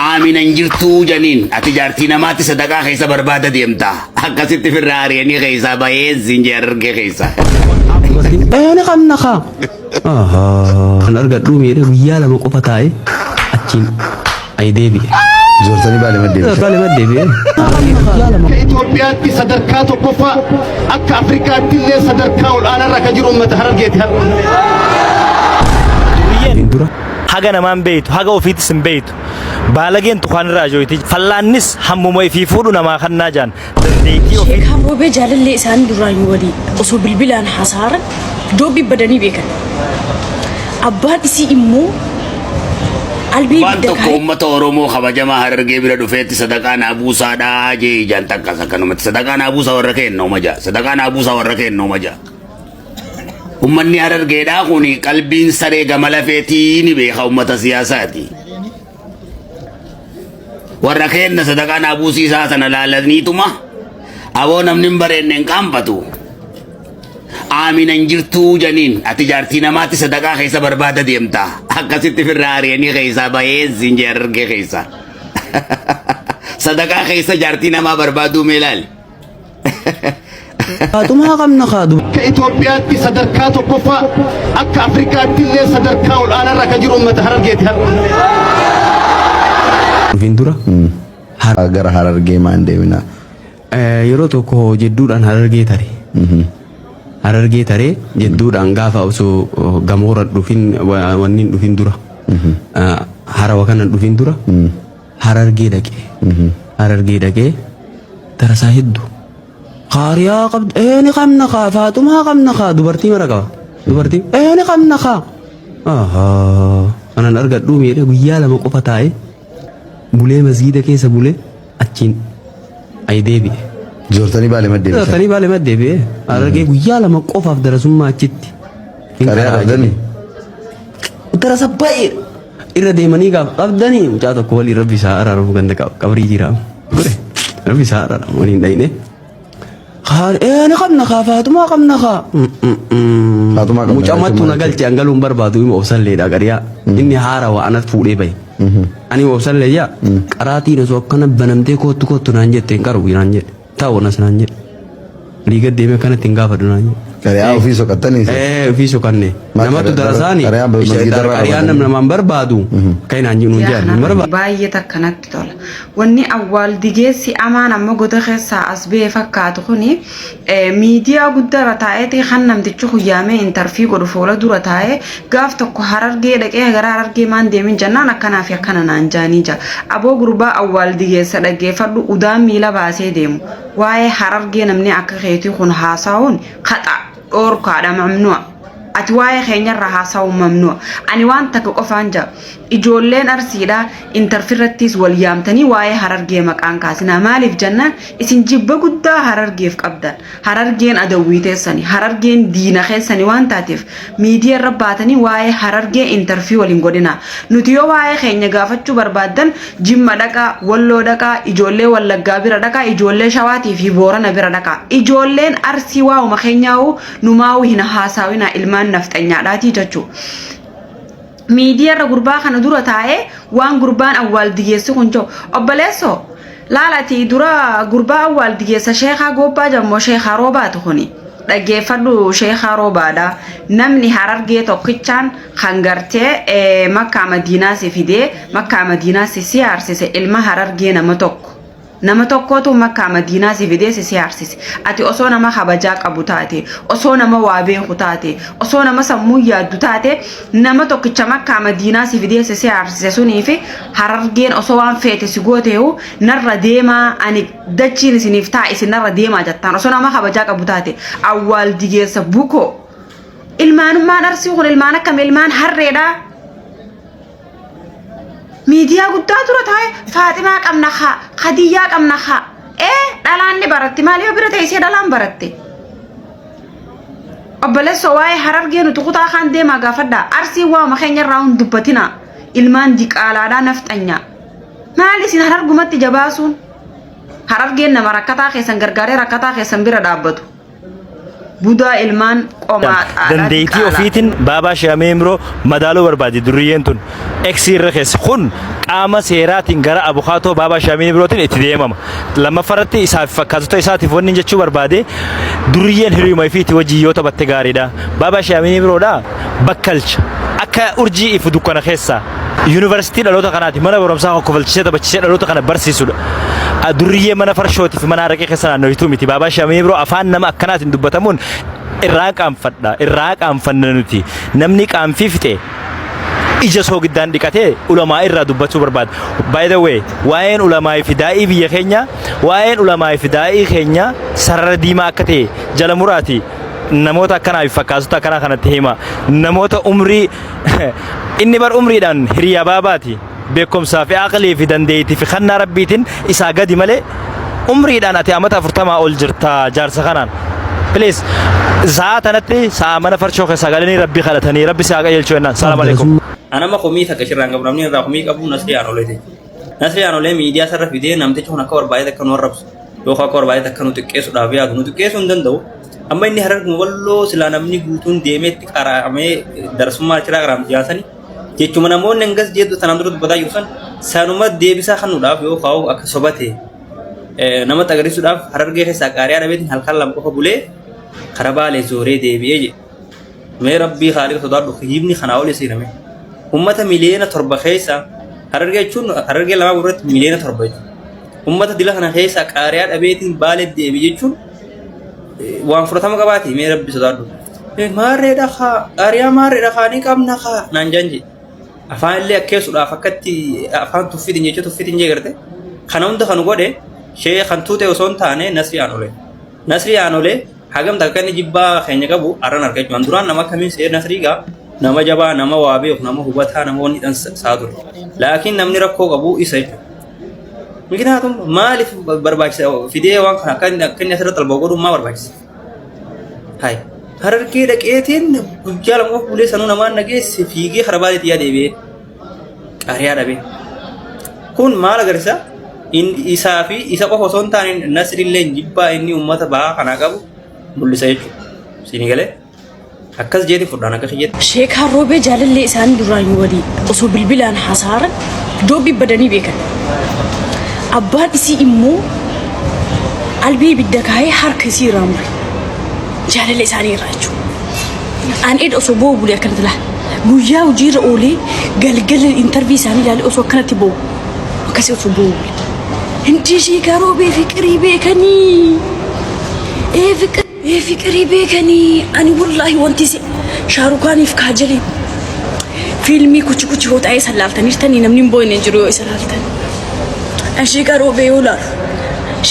Aamina hin jirtuu janiin ati jaartii namaatti sadaqaa keessa barbaada deemta. Akkasitti firraa ari'anii keessaa bahee siin jee Harargee keessa. Dubartiin ee ni qabna kaa. Ahaa. Kan argadhuu miidhe guyyaa 2 qofa taa'ee achiin ani deebi'e. Zoortanii Baalee maddeebi'e. Baalee maddeebi'e. Guyyaa 2. Akka Itoophiyaatti sadarkaa tokkoffaa akka Afrikaatti illee sadarkaa ol'aanaa irra kan jiru uummata Harargeeti har'a. Duriyyeen Dura. haga namaan beeytu haga ofiitis hin beeytu baalageen tukaan irraa jooyti fallaannis hammuma ifii fuudhu namaa kannaa jaan dandeettii ofii Sheekaa Roobee jaalallee isaanii duraan walii osoo bilbilaan hasaaran doobbii badanii beekan. Abbaan isii immoo albii Waan ibidda tokko kaayee uummata Oromoo kabajamaa Harargee bira dhufeetti sadaqaa naa buusaadhaa jee ijaan takkas akkanumatti sadaqaa naa buusaa warra keenna uma jaa sadaqaa naa buusaa warra keenna uma jaa. Uummanni Harargeedhaa kun qalbiin saree gama lafeetii ni beeka uummata siyaasaati. Warra keenna sadaqaa naa buusiisaa sana laalaniituma aboo namni hin bareenne hin qaanfatu. Aamina hin jirtuu janiin ati jaartii namaatti sadaqaa keessa barbaada deemta. Akkasitti firraa ari'anii keessaa bahee siin jee Harargee keessa. Sadaqaa keessa jaartii namaa barbaaduu mee ilaali. Faaxumaa qabna kaa du. Akka Itoophiyaatti sadarkaa tokkoffaa akka Afrikaatti illee sadarkaa ol'aanaa irra kan jiru uummata Harargeeti har'a. Dhufin dura. Gara Harargee maan deemina. Yeroo tokko jedduudhaan Harargee tare. Harargee taree jedduudhaan gaafa osoo gamoora dhufin wanni hin dhufin dura. Harawa kana dhufin dura. Harargee dhaqe. Harargee dhaqee darasaa hedduu. Kaariyaa qabd ee ni qabna kaa Faaxumaa qabna kaa dubartii mara qaba. Dubartii ee ni qabna kaa. Ahaa kanan argadhuu miidhe guyyaa 2 qofa taa'ee bulee masgiida keessa bulee achiin ani deebi'e. Zoortanii Baalee maddeebi'e. Zoortanii Baalee maddeebi'e. Harargee guyyaa 2 qofaaf darasummaa achitti. Hin Qariyaa qaraa qabdanii? jedhe. Darasa baay'ee irra deemanii gaafa qabdanii mucaa tokko waliin rabbi isaa araaramu ganda qabrii jira. Godhe rabbi isaa araaramu waliin dhayne. Ee ni qabna kaa Faaxumaa qabna kaa. Faaxumaa qabna Mucaa mattuu na jechuun maal galche an galuun barbaadu ima obsalleedha qariyaa. Inni haarawa anas fuudhee bahe. Ani obsallee yaa qaraatiin osoo akkana banamtee koottu koottu naan jette hin qaru naan jedhe. Ta'u nas naan jedhe. Liiga deemee akkanatti hin gaafadhu naan jedhe. Qariyaa ofii soqattanii? Ee ofii soqanne. Maal Namatu darasaani. qariyaa masgiida irraa Qariyaan qabatanii? namaan barbaadu. Kan naan jedhu nuun Yaa jedhan hin kanarratti barbaadu. baay'ee takka natti tola. Wanni awwaal digeessi amaan amma goda keessaa as ba'e fakkaatu kuni miidiyaa guddaarra taa'eeti kan namtichi kun yaamee intarfii godhu fuula dura taa'ee gaaf tokko Harargee dhaqee gara Harargee maan deemin jennaan akkanaa fi akkana naan jaanii jaa. Aboo gurbaa awwaal digeessa dhaggeeffadhu udaan miila baasee deemu. Waa'ee Harargee namni akka keetii kun haasaa'uun kaxa dhoorkaadha mamnu'a. Ati waa'ee keenyarra haasa'uun mamnu'a. Ani waan takka qofaan jaa. Ijoolleen Arsiidha intarfirrattiis wal yaamtanii waa'ee Harargee maqaan kaasinaa. Maaliif jennaan isin jibba guddaa Harargeef qabdan. Harargeen adawwii teessani. Harargeen diina keessani waan taateef miidiyaa irra baatanii waa'ee Harargee intarfii wal hin godhinaa. Nuti yoo waa'ee keenya gaafachuu barbaaddan Jimma dhaqaa, Walloo dhaqaa, ijoollee Wallaggaa bira dhaqaa, ijoollee Shawaatii fi Boorana bira dhaqaa. Ijoolleen Arsii waa'uma keenyaa'uu numaa'uu hin haasaawinaa ilmaan nafxanyaadhaatii jechuu. Miidiyaa irra gurbaa kana dura taa'ee waan gurbaan awwaal digeessi kun jiru. Obboleessoo laala ati dura gurbaa awwaal digeessa sheekaa goobbaa jammoo sheekaa roobaatu kuni. Dhaggeeffadhu sheekaa roobaadha. Namni Harargee tokkichaan kan gartee Makkaa Madiinaa si fidee Makkaa Madiinaa si siyaarsise ilma Harargee nama tokko. Nama tokkootu Makkaa Madiinaa si fidee si siyaarsise. Ati osoo nama kabajaa qabu taate, osoo nama waa beeku taate, osoo nama sammuu yaaddu taate, nama tokkicha Makkaa Madiinaa si fidee si siyaarsise sunii fi Harargeen osoo waan feete si gooteehu narra deemaa ani dachiin isiniif ta'a isin narra deemaa jettaan osoo nama kabajaa qabu taate awwaal digeessa bukoo. Ilmaanummaan Arsii kun ilmaan akkam ilmaan harreedhaa. Miidiyaa guddaa dura taa'e Faaximaa qabna haa Khadiyyaa qabna haa ee dhalaan ni baratti maal yoo bira teessee dhalaan baratte. Obboleessoo waa'ee Harargee nuti kutaa kaan deemaa gaafadhaa Arsii waa'uma keenya irraa hin dubbatinaa ilmaan diqaalaadhaa nafxanyaa. Maal isin Harargumatti jabaasuun Harargeen nama rakkataa keessan gargaaree rakkataa keessan bira dhaabbatu. Budaa ilmaan qomaaxaadha Dandeettii diqaalaa. ofiitiin baabaa Sheehamee Imroo madaaluu barbaade durriyyeen tun. Eksii irra keessa kun qaama seeraatiin gara abukaatoo baabaa Sheehamee Imrootiin itti deemama. Lammaffaarratti isaaf fakkaatota isaatiif wanni jechuu barbaade durriyyeen hiriyuma ifiitii wajjin yoo taphatte gaariidha. Baabaa Sheehamee Imroodha bakkalcha akka urjii ifu dukkana keessaa. Yuunivarsiitii dhaloota kanaati mana barumsaa kokkofalchisee taphachiisee dhaloota kana barsiisudha. Durriyyee mana farshootii fi mana araqee keessa naannoituu miti. Baabaa Sheehamee Imroo afaan nama akkanaatiin dubbatamuun irraa qaanfadha. Irraa qaanfanna nuti. Namni qaanfii fixe ija soogiddaan dhiqatee ulamaa irraa dubbachuu barbaada. By the way, waa'een ulamaa fi daa'ii biyya keenya, waa'een ulamaa fi daa'ii keenya sarara diimaa akka ta'e jala muraati. Namoota akkanaa fi fakkaatota akkanaa kanatti hima. Namoota umrii inni bar umriidhaan hiriyaa baabaati. Beekumsaa fi aqlii fi dandeettii fi kannaa rabbiitiin isaa gadi malee umriidhaan ati amata 40 ol jirta jaarsa kanaan. Please, sa'a tanatti sa'a mana farshoo keessaa galanii rabbi kadhatanii rabbi si haa qajeelchuu jennaan. Salaam alaikum. Anama komii takka shirraan qabu namni irraa komii qabu Nasrii Aanoleeti. Nasrii Aanolee miidiyaa sarara fidee namtichi kun akka barbaade akka nu arrabsu yookaan akka barbaade akka nu xiqqeessuudhaaf yaadu nu xiqqeessuu hin danda'u. Amma inni hararguma balloo silaa namni guutuun deemee itti qaraamee darsummaa achirraa qaraamti yaasani. Jechuma namoonni hangas jedhu tanaan dura dubbataa jiru san sanuma deebisaa kennuudhaaf yookaan akka sobate namatti agarsiisuudhaaf harargee keessaa qaariyaa dhabeetiin halkan 2 qofa bulee karaa baalee zooree deebi'ee jedhe. Mee rabbii haaliqa sodaadhu kijibni kanaa ol seename. Ummata miliyoona 7 keessa harargee jechuun harargee lamaa gurratti miliyoona 7 jechuudha. Ummata dila kana keessa qaariyaa dhabeetiin baalee deebi jechuun waan fudhatama qabaati mee rabbi sodaadhu. Maarreedha kaa qaariyaa maarreedha kaa ni qabna kaa naan jaan jedhe. Afaan illee akkeessuudhaaf akkatti afaan tuffitiin jecha tuffitiin jee garte. Kana hunda kan godhe shee kan tuute osoo hin taane Nasrii Aanolee. Nasrii Aanolee hagam takka inni jibbaa keenya qabu arran arga jechuudha. Duraan nama akkamiin seer Nasrii gaa nama jabaa nama waa beeku nama hubataa nama wanni dhan saa ture. Laakiin namni rakkoo qabu isa jechuudha. Miknaatum maaliif barbaachisa fidee waan kana akka inni asirratti alba'u godhuun maa barbaachisa? Hai. Harargee dhaqeetiin guyyaa 2 qofa bulee sanuu namaan nageesse fiigee karaa baaleetti yaa deebi'ee qariyaa dhabee. Kun maal agarsiisa? Isaa fi isa qofa osoo hin taane Nasrillee jibbaa inni uummata bahaa kanaa qabu mul'isa jechuudha. Siinii galee akkas jeeti fudhaan akka kiyyetti. Sheekaa Roobee jaalallee isaanii duraan walii osoo bilbilaan hasaaran doobbii badanii beekan. Abbaan isii immoo albee ibidda kaayee harka isii irraa mure. Jaalala isaanii irraa jechuudha. An ed osoo boo'u bulee akkanatti laal. Guyyaa hojiirra oolee galgala interview isaanii ilaalee osoo akkanatti boo'u. Akkasii osoo boo'u bulee. Hindi sheekaa Roobee fiqirii beekanii. Ee fiqir ee fiqirii beekanii ani wallaahi wanti si Shaarukaaniif Kaajalii fiilmii kuchi kuchi hoo ta'ee san laaltaniirtanii namni hin boo'ine hin jiru yoo isa laaltan. An sheekaa Roobee yoo laalu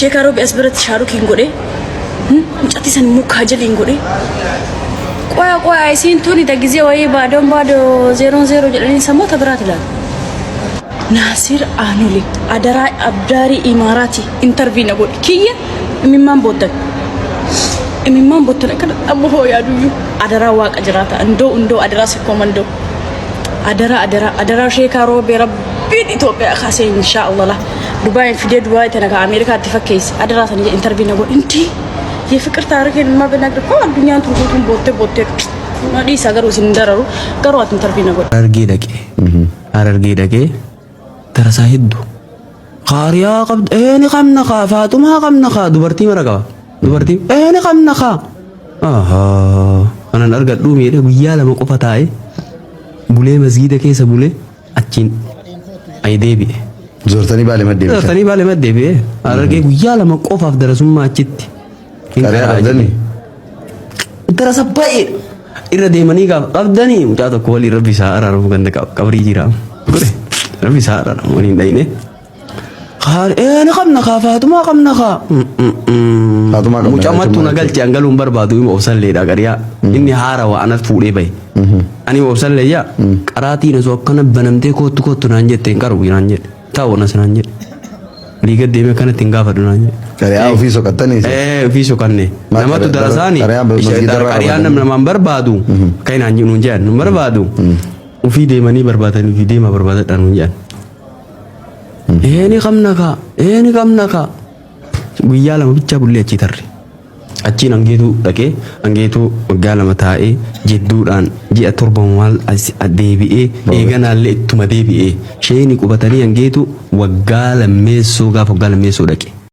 sheekaa Roobee as biratti Shaarukiin godhee mucattii san immoo Kaajaliin godhee. Qoya qoya isiin tuni ta gizee wayii baadoon baadoo zeeroon zeeroo jedhanii samoota biraati laala. Naasir Aanole adaraa abdaarii imaaraati interview na godhi kiyya imimmaan boottan imimmaan boottan akkana amma hoo yaaduyyuu adaraa waaqa jiraata indoo indoo adaraa sikkoo mandoo adaraa adaraa adaraa sheekaa roobee rabbiin Itoophiyaa kaasee inshaa Allah Dubaayin fidee Dubaay tana ka Ameerikaatti fakkeesse adaraa sana interview na godhi inti የፍቅር ታሪክን ማ ብነግር እኮ addunyaan tun guutuun boottee boottee na dhiisa garuu isin hin dararu garuu ati interview na godhi. Harargee dhaqee Harargee dhaqee darasaa hedduu qaariyaa qabda ee ni qabna kaa Faaxumaa qabna kaa dubartii mara qaba dubartii ee ni qabna kaa ahaa kanan argadhuu miidhe guyyaa 2 qofa taa'e bulee masgiida keessa bulee achiin ayi deebi'e. Zoortanii baalee maddeebitan. Zoortanii baalee maddeebi'e Harargee guyyaa 2 qofaaf darasummaa achitti. Hin Qariyaa qaraa qabdanii? jedhe. Darasa baay'ee irra deemanii gaafa qabdanii mucaa tokko waliin rabbi isaa araaramu ganda qabrii jira. Godhe rabbi isaa araaramu waliin dhayine. Ee ni qabna kaa Faatumaa qabna kaa. Faatumaa qabna Mucaa mattu na jechuun galche an galuun barbaadu ima obsalleedha qariyaa. Inni haarawa anas fuudhee bahe. Ani obsallee yaa qaraatiin osoo akkana banamtee koottu koottu naan jette hin qaru naan jedhe. Ta'u anas naan jedhe. Liiga deemee akkanatti hin gaafadhu naan jedhe. Qariyaa ofii soqattanii? Ee ofii soqanne. Maal Namatu darasaani. qariyaa masgiida irraa Qariyaan qabatanii? namaan barbaadu. Kan naan nuun jedhan nu barbaadu. Ofii deemanii barbaadanii ofii deemaa barbaadadha nuun jedhan. Ee ni qabna kaa. Ee ni qabna kaa. Guyyaa 2 bichaa bullee achii tarre. Achiin Angeetuu dhaqee Angeetuu waggaa 2 taa'ee jidduudhaan ji'a 7 maal as deebi'ee eeganaallee ittuma deebi'ee sheeyni qubatanii Angeetuu waggaa lammeessoo gaafa waggaa lammeessoo dhaqe.